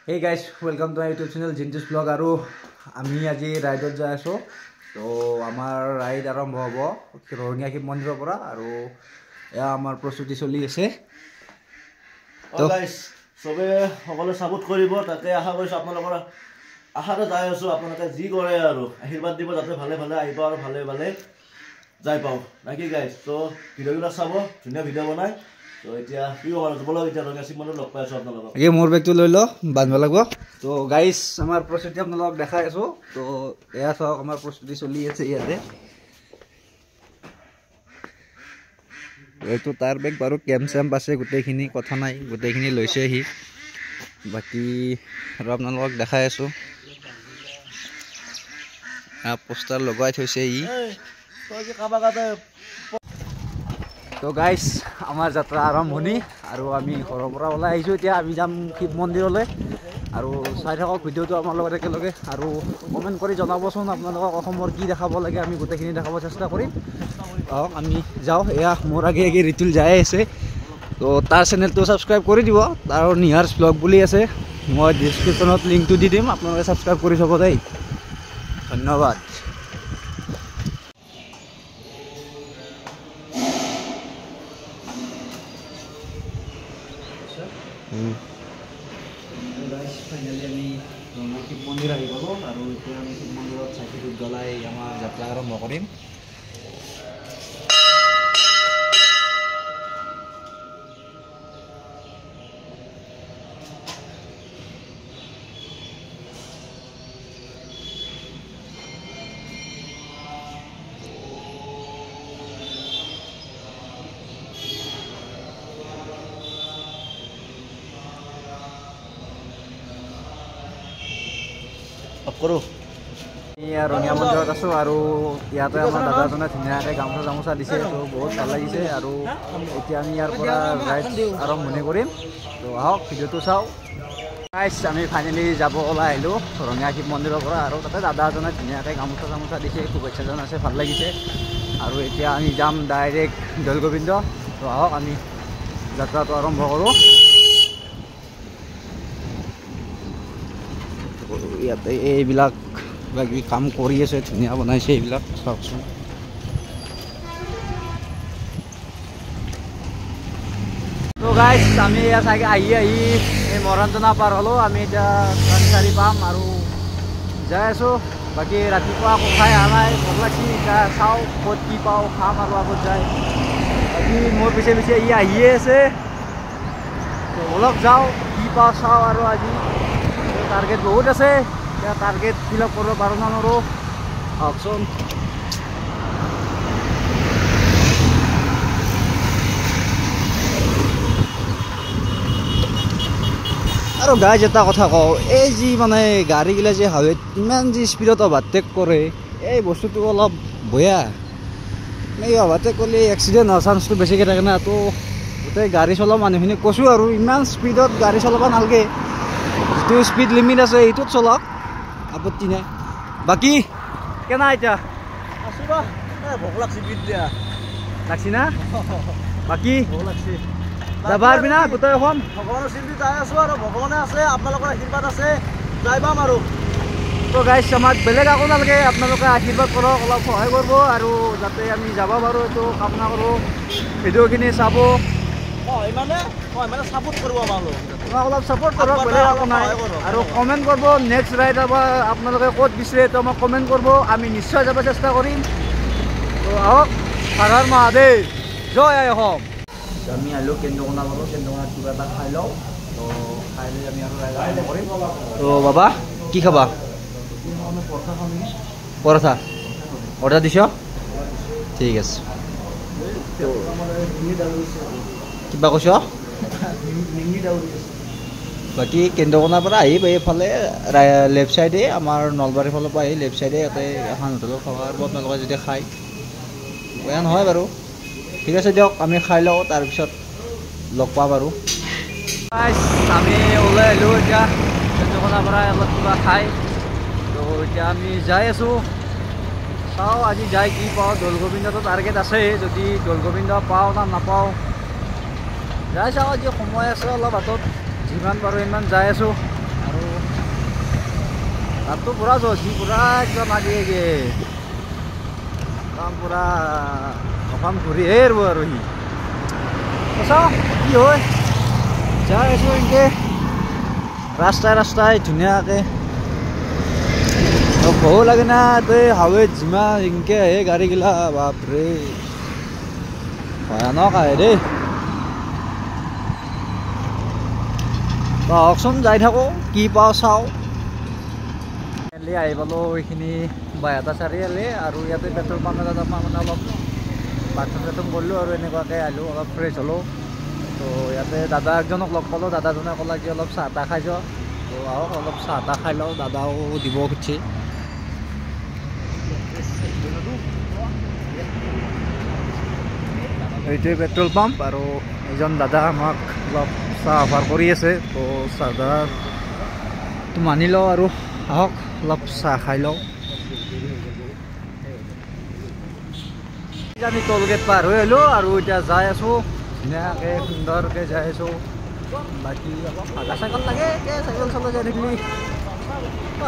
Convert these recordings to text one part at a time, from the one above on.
Hey guys, welcome to my YouTube channel Jintu's vlog. আৰু আমি আজি ৰাইডত যাই আছোঁ। তো আমাৰ ৰাইড আৰম্ভ হ'ব ৰঙিয়া শিৱ মন্দিৰৰ পৰা আৰু এয়া আমাৰ প্ৰস্তুতি চলি আছে। তো গাইস, সবে সকলোৱে ছাপোৰ্ট কৰিব, তাকে আশা কৰিছোঁ। আপোনালোকৰ আশাতে যাই আছোঁ, আপোনালোকে যি কৰে আৰু আশীৰ্বাদ দিব যাতে ভালে ভালে আহিব আৰু ভালে ভালে যাই পাওঁ, নাকি গাইছ? ত' ভিডিঅ'বিলাক চাব, ধুনীয়া ভিডিঅ' বনাই। ত' এতিয়া কি ক'ব আৰু, ব'লক এতিয়া ৰঙিয়া শিৱ মন্দিৰত লগ পাই আছোঁ আপোনালোকক। এই মোৰ বেগটো লৈ ল, বান্ধিব লাগিব। তো গাইছ, আমাৰ প্ৰস্তুতি আপোনালোকক দেখাই আছোঁ। তো এয়া চাওক, আমাৰ প্ৰস্তুতি চলি আছে ইয়াতে। এইটো তাৰ বেগ বাৰু, কেম্প চেম্প আছে গোটেইখিনি, কথা নাই, গোটেইখিনি লৈছে সি। বাকী আৰু আপোনালোকক দেখাই আছোঁ, পোষ্টাৰ লগাই থৈছে ই। তো গাইছ, আমাৰ যাত্ৰা আৰম্ভণি আৰু আমি ঘৰৰ পৰা ওলাই আহিছোঁ। এতিয়া আমি যাম শিৱ মন্দিৰলৈ আৰু চাই থাকক ভিডিঅ'টো আমাৰ লগত একেলগে আৰু কমেণ্ট কৰি জনাবচোন আপোনালোকক অসমৰ কি দেখাব লাগে, আমি গোটেইখিনি দেখাব চেষ্টা কৰিম। আহক আমি যাওঁ। এয়া মোৰ আগে আগে ৰিতুল যাই আছে। তো তাৰ চেনেলটো ছাবস্ক্ৰাইব কৰি দিব, তাৰ নিহাৰ্ছ ব্লগ বুলি আছে, মই ডিছক্ৰিপশ্যনত লিংকটো দি দিম, আপোনালোকে ছাবস্ক্ৰাইব কৰি চাব দেই। ধন্যবাদ। ফাইনেলি আমি শিৱ মন্দিৰ আহি পালোঁ আৰু এতিয়া আমি শিৱ মন্দিৰত চাকি ধূপ জ্বলাই আমাৰ যাত্ৰা আৰম্ভ কৰিম। কৰোঁ। ৰঙিয়া মন্দিৰত আছোঁ আৰু ইয়াতে আমাৰ দাদাজনে ধুনীয়াকৈ গামোচা চামোচা দিছে, তো বহুত ভাল লাগিছে। আৰু এতিয়া আমি ইয়াৰ পৰা ৰাইড আৰম্ভণি কৰিম। তো আহক ভিডিঅ'টো চাওঁ। গাইছ, আমি ফাইনেলি যাব ওলাই আহিলোঁ ৰঙিয়া শিৱ মন্দিৰৰ পৰা আৰু তাতে দাদা এজনে ধুনীয়াকৈ গামোচা চামোচা দিছে, শুভেচ্ছা জনাইছে, ভাল লাগিছে। আৰু এতিয়া আমি যাম ডাইৰেক্ট দৌল গোবিন্দ। তো আহক আমি যাত্ৰাটো আৰম্ভ কৰোঁ। ইয়াতে এইবিলাক কিবা কিবি কাম কৰি আছে, ধুনীয়া বনাইছে এইবিলাক, চাওকচোন। তো গাইছ, আমি চাগে আহি আহি এই মৰাণজনা পাৰ হ'লোঁ। আমি এতিয়া চাৰি পাম আৰু যাই আছোঁ। বাকী ৰাতিপুৱা একো খাই অহা নাই, ভোক লাগছি। এতিয়া চাওঁ ক'ত কি পাওঁ, খাম আৰু আগত যায়। বাকী মোৰ পিছে পিছে ই আহিয়ে আছে, তো অলপ যাওঁ, কি পাওঁ চাওঁ। আৰু আজি টাৰ্গেট বহুত আছে, এতিয়া টাৰ্গেট ফিল আপ কৰিব পাৰোঁ না নোৱাৰোঁ, আহকচোন। আৰু গাইজ, এটা কথা কওঁ, এই যি মানে গাড়ীগিলা যে হাৱেত ইমান যি স্পীডত অভাৰটেক কৰে, এই বস্তুটো অলপ বেয়া। এই অভাৰটেক কৰিলে এক্সিডেণ্ট হোৱাৰ চান্সটো বেছিকৈ থাকে না। তো গোটেই গাড়ী চলোৱা মানুহখিনিক কৈছোঁ আৰু, ইমান স্পীডত গাড়ী চলাব নালাগে, যিটো স্পীড লিমিট আছে এইটোত চলাওক, আপত্তি নাই। বাকী কেনা এতিয়া লাগছি না? বাকী যাবা পাৰবি না গোটেই অসম? ভগৱানৰ চিন্তিত যাই আছোঁ আৰু ভগৱানে আছে, আপোনালোকৰ আশীৰ্বাদ আছে, যাই পাম আৰু। তো গাইছ, আমাক বেলেগ একো নালাগে, আপোনালোকে আশীৰ্বাদ কৰক, অলপ সহায় কৰিব আৰু যাতে আমি যাব পাৰোঁ এইটো কামনা কৰোঁ। ভিডিঅ'খিনি চাব, মানে ছাপোৰ্ট কৰিব, আমাক অলপ ছাপোৰ্ট কৰক, বেলেগ একো নাই। আৰু কমেণ্ট কৰিব, নেক্সট ৰাইড আপোনালোকে ক'ত বিচাৰে এইটো আমাক কমেণ্ট কৰিব, আমি নিশ্চয় যাব চেষ্টা কৰিম। তো আহক, হৰ হৰ মহাদেৱ, জয় আই অসম। আমি আহিলোঁ কেন্দ্ৰকোনা পালোঁ, কেন্দ্ৰকোনাত কিবা এটা খাই লওঁ। তো খাই লৈ আমি আৰু ৰাইড কৰিম। তো বাবা কি খাবা? পৰঠা অৰ্ডাৰ দিছ? ঠিক আছে। কিবা কৈছ? বাকী কেন্দ্ৰকোনাৰ পৰা আহি এইফালে লেফ্ট চাইডে, আমাৰ নলবাৰীৰ ফালৰ পৰা আহি লেফ্ট চাইডে ইয়াতে এখন হোটেলত খাব পাৰিব আপোনালোকে যদি খায়, বেয়া নহয় বাৰু। ঠিক আছে দিয়ক, আমি খাই লওঁ, তাৰপিছত লগ পাম। আৰু আমি ওলাই আহিলোঁ এতিয়া কেন্দ্ৰকোনাৰ পৰা অলপ কিবা খাই। তো এতিয়া আমি যাই আছোঁ, চাওঁ আজি যাই কি পাওঁ। দৌল গোবিন্দটো টাৰ্গেট আছে, যদি দৌল গোবিন্দ পাওঁ না নাপাওঁ যাই চাওঁ। আজি সময় আছে অলপ হাতত, যিমান পাৰোঁ ইমান যাই আছোঁ। আৰু তাতো পূৰা জছি পূৰা একদম আগে আগে একদম পূৰা অসম ঘূৰিহে এৰিব আৰু সি। চাওঁ কি হয়, যাই আছোঁ এনেকৈ ৰাস্তাই ৰাস্তাই ধুনীয়াকৈ। ভয়ো লাগে না তই হাৱেত যিমান এনেকৈ আহে গাড়ীগিলা, বাপৰে ভয়ানক আহে দেই। আহকচোন যাই থাকোঁ, কি পাওঁ চাওঁ। আহি পালোঁ এইখিনি বাইহাটা চাৰিআলি আৰু ইয়াতে পেট্ৰল পাম্প এটাত মানে অলপ বাথৰুম চাথৰুম কৰিলোঁ আৰু এনেকুৱাকৈ আহিলোঁ, অলপ ফ্ৰেছ হ'লোঁ। তো ইয়াতে দাদা একজনক লগ পালোঁ, দাদাজনে ক'লে কি অলপ চাহ তাহ খাই যোৱা। তো আহক অলপ চাহ তাহ খাই লওঁ, দাদাও দিব খুজিছে। এইটোৱে পেট্ৰল পাম্প আৰু এজন দাদা আমাক অলপ চাহ অফাৰ কৰি আছে, তো চাহ দাদাটো মানি লওঁ আৰু আহক অলপ চাহ খাই লওঁ। আমি টোল গেট পাৰ হৈ আহিলোঁ আৰু এতিয়া যাই আছোঁ ধুনীয়াকৈ সুন্দৰকৈ যাই আছোঁ। বাকী অলপ ভাগা চাইকেল লাগে, চাইকেল চলাই যাই থাকিলি।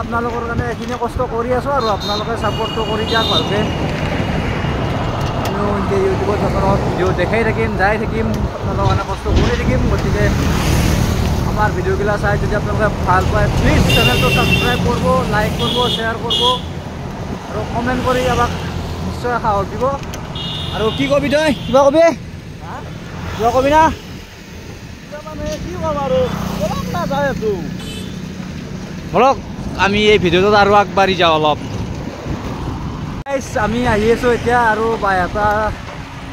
আপোনালোকৰ কাৰণে এইখিনি কষ্ট কৰি আছোঁ আৰু আপোনালোকে ছাপৰ্টটো কৰি দিয়ক ভালকৈ। আমিও এনেকৈ ইউটিউবত আপোনালোকক ভিডিঅ' দেখাই থাকিম, যাই থাকিম, আপোনালোকৰ কাৰণে কষ্ট কৰি থাকিম। গতিকে আমাৰ ভিডিঅ'গিলা চাই যদি আপোনালোকে ভাল পায় প্লিজ চেনেলটো ছাবস্ক্ৰাইব কৰিব, লাইক কৰিব, শ্বেয়াৰ কৰিব আৰু কমেণ্ট কৰি আমাক নিশ্চয় সাহস দিব। আৰু কি কবি তই, কিবা কবি? কিবা কবি না? বলক আমি এই ভিডিঅ'টোত আৰু আগবাঢ়ি যাওঁ অলপ। আমি আহি আছোঁ এতিয়া আৰু বাইহাটা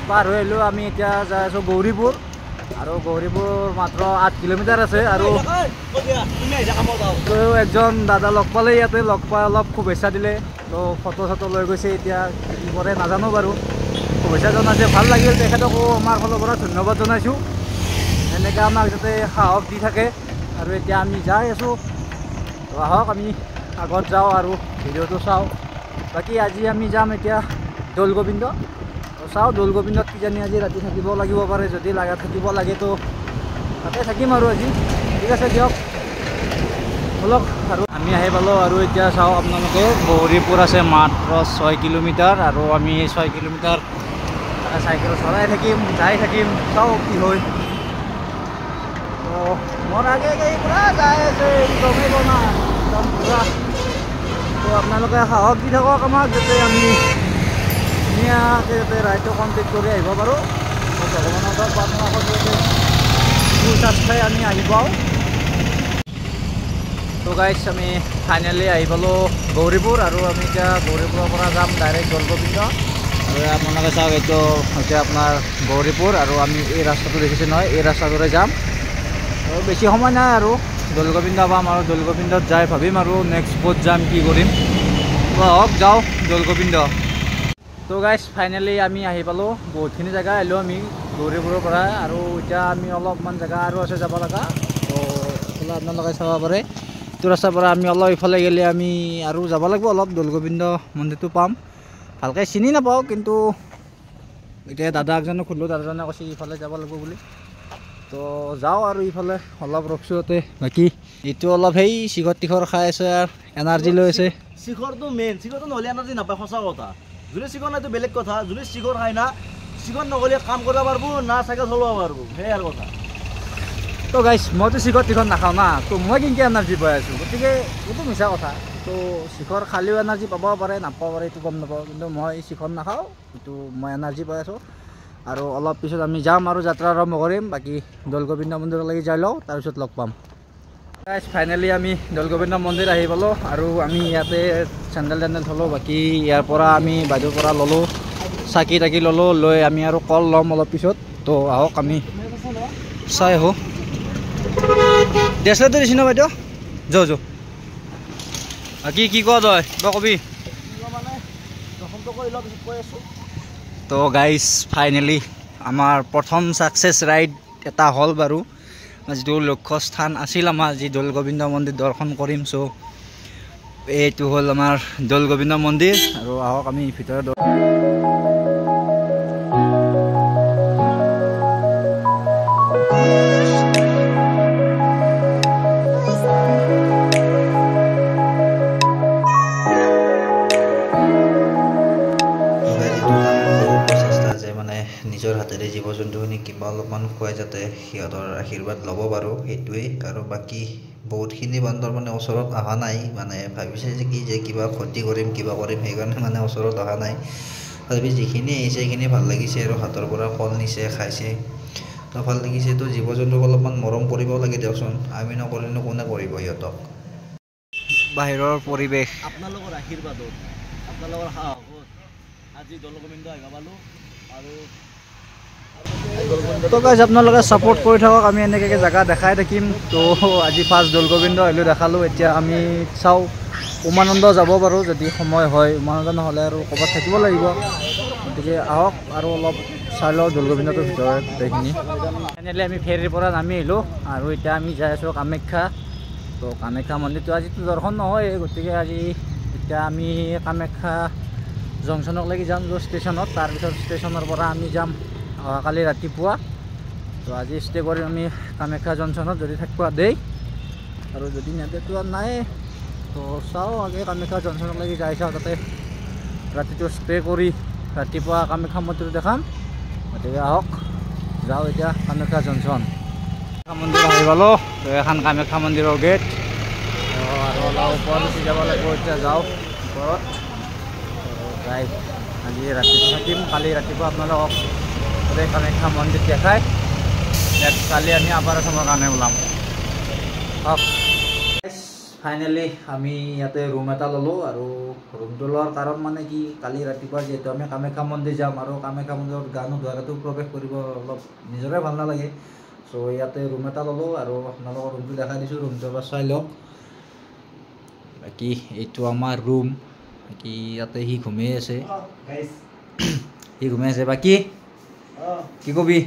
পাৰ হৈ আহিলোঁ। আমি এতিয়া যাই আছোঁ গৌৰীপুৰ আৰু গৌৰীপুৰ মাত্ৰ 8 কিলোমিটাৰ আছে। আৰু একজন দাদা লগ পালে ইয়াতে, লগ পাই অলপ শুভেচ্ছা দিলে, তো ফটো চটো লৈ গৈছে। এতিয়া কি কৰে নাজানো বাৰু, শুভেচ্ছা জনাইছে, ভাল লাগিল। তেখেতকো আমাৰ ফালৰ পৰা ধন্যবাদ জনাইছোঁ, এনেকৈ আমাক যাতে সাহস দি থাকে। আৰু এতিয়া আমি যাই আছোঁ, তো আহক আমি আগত যাওঁ আৰু ভিডিঅ'টো চাওঁ। বাকী আজি আমি যাম এতিয়া দৌল গোবিন্দ, চাওঁ দৌল গোবিন্দত কিজানি আজি ৰাতি থাকিব লাগিব পাৰে, যদি লাগা থাকিব লাগে তো তাতে থাকিম আৰু আজি। ঠিক আছে দিয়ক, বলক। আৰু আমি আহি পালোঁ আৰু এতিয়া চাওক আপোনালোকে গৌৰীপুৰ আছে মাত্ৰ 6 কিলোমিটাৰ আৰু আমি 6 কিলোমিটাৰ চাইকেল চলাই থাকিম, যাই থাকিম, চাওঁ কি হয়। তো মোৰ আগে আগে পূৰা যাই আছে, গমেই পোৱা নাই একদম পূৰা। তো আপোনালোকে সাহস দি থাকক আমাক, যাতে আমি ধুনীয়াকৈ যাতে ৰাইডটো কমপ্লিট কৰি আহিব পাৰোঁ। ভগৱানৰ ওচৰত প্ৰাৰ্থনা কৰোঁ যাতে সুস্বাস্থ্যই আমি আহি পাওঁ। তো গাইজ আমি ফাইনেলি আহি পালোঁ গৌৰীপুৰ আৰু আমি এতিয়া গৌৰীপুৰৰ পৰা যাম ডাইৰেক্ট দৌল গোবিন্দ। আৰু আপোনালোকে চাওক এইটো হৈছে আপোনাৰ গৌৰীপুৰ আৰু আমি এই ৰাস্তাটো দেখিছে নহয়, এই ৰাস্তাটোৰে যাম। আৰু বেছি সময় নাই আৰু দৌল গোবিন্দ পাম আৰু দৌল গোবিন্দত যাই ভাবিম আৰু নেক্সট ক'ত যাম কি কৰিম। তো আহক যাওঁ দৌল গোবিন্দ। তো গাইজ ফাইনেলি আমি আহি পালোঁ, বহুতখিনি জেগা আহিলোঁ আমি গৌৰীপুৰৰ পৰা আৰু এতিয়া আমি অলপমান জেগা আৰু আছে যাব লগা। তো এইফালে আপোনালোকে চাব পাৰে এইটো ৰাস্তাৰ পৰা আমি অলপ ইফালে গ'লে আমি আৰু যাব লাগিব অলপ, দৌল গোবিন্দ মন্দিৰটো পাম। ভালকৈ চিনি নাপাওঁ কিন্তু এতিয়া দাদা একজনক সুধিলোঁ, দাদাজনে কৈছে ইফালে যাব লাগিব বুলি। তো যাওঁ আৰু ইফালে অলপ ৰখছোঁ ইয়াতে। বাকী এইটো অলপ সেই শিখৰ তীখৰ খাই আছে আৰু এনাৰ্জি লৈ আছে। শিখৰটো মেইন, শিখৰটো নহ'লে এনাৰ্জি নাপায়, সঁচা কথা। যোনে শিখৰ নাইতো বেলেগ কথা, যোনে শিখৰ খায় না, শিখৰ নগ'লে কাম কৰিব পাৰিব না চাইকেল চলাব পাৰিব, সেয়াই আৰু কথা। তো গাইছ মইতো শিখৰ তীখৰ নাখাওঁ না, তো মই কেনেকৈ এনাৰ্জি পাই আছোঁ, গতিকে এইটো মিছা কথা। তো শিখৰ খালেও এনাৰ্জি পাব পাৰে নাপাব পাৰে এইটো গম নাপাওঁ, কিন্তু মই শিখৰ নাখাওঁ, এইটো মই এনাৰ্জি পাই আছোঁ। আৰু অলপ পিছত আমি যাম আৰু যাত্ৰা আৰম্ভ কৰিম। বাকী দৌল গোবিন্দ মন্দিৰলৈকে যাই লওঁ, তাৰপিছত লগ পাম। গাইছ ফাইনেলি আমি দৌল গোবিন্দ মন্দিৰ আহি পালোঁ আৰু আমি ইয়াতে চেণ্ডেল টেণ্ডেল থ'লোঁ। বাকী ইয়াৰ পৰা আমি বাইদেউৰ পৰা ল'লোঁ চাকি তাকি ল'লোঁ, লৈ আমি আৰু কল ল'ম অলপ পিছত। তো আহক আমি চাই আহোঁ। ড্ৰেছলেটো দিছি ন বাইদেউ? যাওঁ যাওঁ। বাকী কি কোৱা তই, কিবা কবি? তো গাইজ ফাইনেলি আমাৰ প্ৰথম ছাকচেছ ৰাইড এটা হ'ল বাৰু। যিটো লক্ষ্য স্থান আছিল আমাৰ, যি দৌল গোবিন্দ মন্দিৰ দৰ্শন কৰিম, চ' এইটো হ'ল আমাৰ দৌল গোবিন্দ মন্দিৰ। আৰু আহক আমি ভিতৰত। খুৱাই যাতে সিহঁতৰ আশীৰ্বাদ ল'ব পাৰোঁ, সেইটোৱেই। আৰু বাকী বহুতখিনি বান্দৰ মানে ওচৰত অহা নাই, মানে ভাবিছে যে কি যে কিবা ক্ষতি কৰিম কিবা কৰিম, সেইকাৰণে মানে ওচৰত অহা নাই। তথাপি যিখিনি আহিছে সেইখিনি ভাল লাগিছে আৰু হাতৰ পৰা কল নিছে, খাইছে, তো ভাল লাগিছে। তো জীৱ জন্তুক অলপমান মৰম কৰিব লাগে দিয়কচোন, আমি নকৰিলেনো কোনে কৰিব সিহঁতক। বাহিৰৰ পৰিৱেশ আপোনালোকৰ আশীৰ্বাদত, আপোনালোকৰ সাহসত আজি দৌলগোবিন্দ আহিব পালোঁ। আৰু তো গাইজ আপোনালোকে ছাপোৰ্ট কৰি থাকক, আমি এনেকৈ জেগা দেখাই থাকিম। তো আজি ফাৰ্ষ্ট দৌলগোবিন্দ আহিলোঁ, দেখালোঁ। এতিয়া আমি চাওঁ উমানন্দ যাব পাৰোঁ যদি সময় হয়, উমানন্দ নহ'লে আৰু ক'ৰবাত থাকিব লাগিব। গতিকে আহক আৰু অলপ চাই লওঁ দৌলগোবিন্দটোৰ ভিতৰত গোটেইখিনি। ফাইনেলি আমি ফেৰীৰ পৰা নামি আহিলোঁ আৰু এতিয়া আমি যাই আছোঁ কামাখ্যা। তো কামাখ্যা মন্দিৰটো আজিতো দৰ্শন নহয়, গতিকে আজি এতিয়া আমি কামাখ্যা জংচনক লাগি যাম, য'ত ষ্টেচনত। তাৰপিছত ষ্টেচনৰ পৰা আমি যাম অহাকালি ৰাতিপুৱা। তো আজি ষ্টে কৰিম আমি কামাখ্যা জংচনত, যদি থাকিব দেই, আৰু যদি নেদেতো আৰু নাই। তো চাওঁ আগে কামাখ্যা জংচনক লাগি যাই চাওঁ, তাতে ৰাতিটো ষ্টে কৰি ৰাতিপুৱা কামাখ্যা মন্দিৰটো দেখাম। গতিকে আহক যাওঁ এতিয়া কামাখ্যা জংচন। কামাখ্যা মন্দিৰ আহি পালোঁ। তো এখন কামাখ্যা মন্দিৰৰ গেট, আৰু অলপ ওপৰত উঠি যাব লাগিব। এতিয়া যাওঁ ওপৰত যাই আজি ৰাতিটো থাকিম, কালি ৰাতিপুৱা আপোনালোকক গোটেই কামাখ্যা মন্দিৰ দেখাই নেক্সট কালি আমি আপাৰ আছামৰ কাৰণে ওলাম। ফাইনেলি আমি ইয়াতে ৰুম এটা ল'লোঁ। আৰু ৰুমটো লোৱাৰ কাৰণ মানে কি, কালি ৰাতিপুৱা যিহেতু আমি কামাখ্যা মন্দিৰ যাম আৰু কামাখ্যা মন্দিৰত গা নোধোৱাকৈতো প্ৰৱেশ কৰিব অলপ নিজৰে ভাল নালাগে। চ' ইয়াতে ৰুম এটা ল'লোঁ আৰু আপোনালোকৰ ৰুমটো দেখাই দিছোঁ, ৰুমটো এবাৰ চাই লওক। বাকী এইটো আমাৰ ৰুম, বাকী ইয়াতে সি ঘুমিয়ে আছে, সি ঘুমাই আছে। বাকী কি কবি?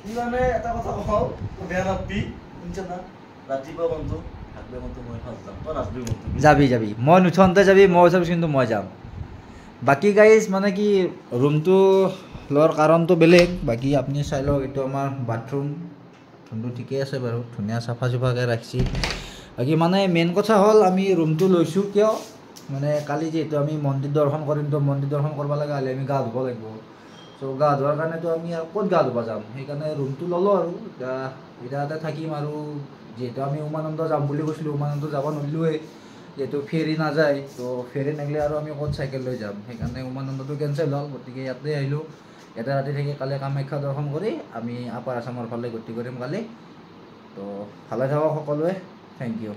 কি মানে এটা কথা কওঁ, বেয়া নাপাবি, শুনছ না? ৰাতিপুৱা বন্ধু থাকবে বন্ধু, মই ফাৰ্ষ্ট যাম, তই নাচবি বন্ধু। যাবি যাবি, মই নুঠোঁতে যাবি, মই উঠাৰ পিছত কিন্তু মই যাম। বাকী গাইজ মানে কি ৰুমটো লোৱাৰ কাৰণটো বেলেগ, বাকী আপুনি চাই লওক। এইটো আমাৰ বাথৰুম, ৰুমটো ঠিকেই আছে বাৰু, ধুনীয়া চাফা চুফাকৈ ৰাখিছে। বাকী মানে মেইন কথা হ'ল আমি ৰুমটো লৈছোঁ কিয়, মানে কালি যিহেতু আমি মন্দিৰ দৰ্শন কৰিম, তো মন্দিৰ দৰ্শন কৰিব লগা হ'লে আমি গা ধুব লাগিব। চ' গা ধোৱাৰ কাৰণেতো আমি আৰু ক'ত গা ধুব যাম, সেইকাৰণে ৰুমটো ল'লোঁ। আৰু এতিয়া ইয়াতে থাকিম। আৰু যিহেতু আমি উমানন্দ যাম বুলি কৈছিলোঁ, উমানন্দ যাব নোৱাৰিলোঁৱেই যিহেতু ফেৰী নাযায়। তো ফেৰী নাগিলে আৰু আমি ক'ত চাইকেল লৈ যাম, সেইকাৰণে উমানন্দটো কেঞ্চেল হ'ল। গতিকে ইয়াতে আহিলোঁ, ইয়াতে ৰাতি থাকি কালি কামাখ্যা দৰ্শন কৰি আমি আপাৰ আছামৰ ফালে গতি কৰিম কালি। তো ভালে থাকক সকলোৱে, thank U.